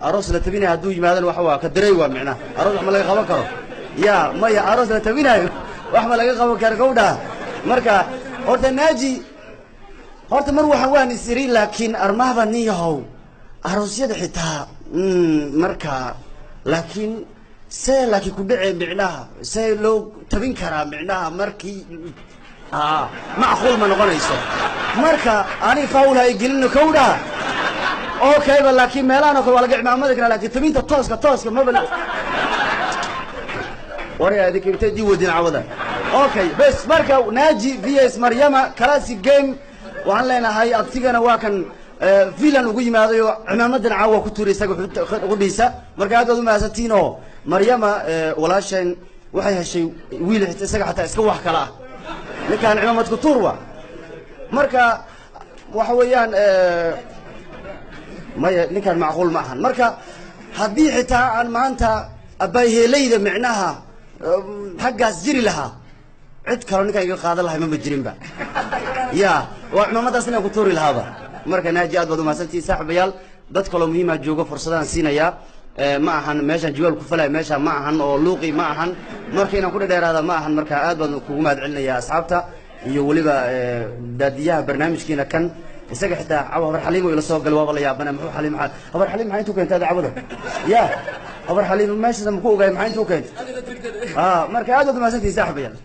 Aroos la tabinayo hadduu yimaadana waxa waa ka diray, waa micnaha aroos wax ma laga qaban karo. Ya maya, aroos la tabinayo wax ma laga qaban karo, gawdha. Marka horta Naaji, horta mar waxaan waan is iri, laakiin armahba nin yahow aroosyada xitaa marka laakiin see laakiin ku dhacee, micnaha see loo tabin karaa, micnaha markii macquul ma noqonayso. Marka ani faul ha igelino, kowdha. Okay ba, laakiin meelahan oo kale waa laga cimaamadi karaa, laakiin tabinta tooska tooska maba warya idinka intay dii wadin cawada. Okay, bes. Marka Naaji vs Maryama, classic game. Waxaan leenahay abtigana waa kan vilan ugu yimaaday oo cimaamadan caawa ku tuuray isaga qudhiisa. Marka aad baad umahadsantihiin. Oo Maryama walaasheen waxay heshay wiil isaga xataa iska wax kala ah, ninkaan cimaamad ku tuur wa. Marka waxa weeyaan, maya, ninkaan macquul ma ahan. Marka haddii xitaa aan maanta abayheelayda micnaha xaggaas jiri lahaa, cid kaloo ninkaan iga qaadan lahay mama jirinba. Ya waa cimaamadaas inaan ku tuuri lahaaba. Marka Naaji, aad baad umahadsantihiin, saaxiibayaal. Dad kaloo muhiimaa joogo, fursadaan siinayaa. Ma ahan meeshaan jiwaal ku falaya, meeshaan ma ahan oo luuqi ma ahan, marka inaan ku dhedheeraada ma ahan. Marka aad baan kugu mahad celinayaa asxaabta iyo weliba daadiyaha barnaamijkiina kan isaga xitaa cawa Habar Xaliimo ila soo galay. Waaba la yaabana, muxuu Xaliim, Habar Xaliim maxay intuu keentay cawada? Ya Habar Xaliimo meeshaas ma ku ogaay, maxay intuu keentay? Marka aad baad umahadsantihiin, saaxiibayaal.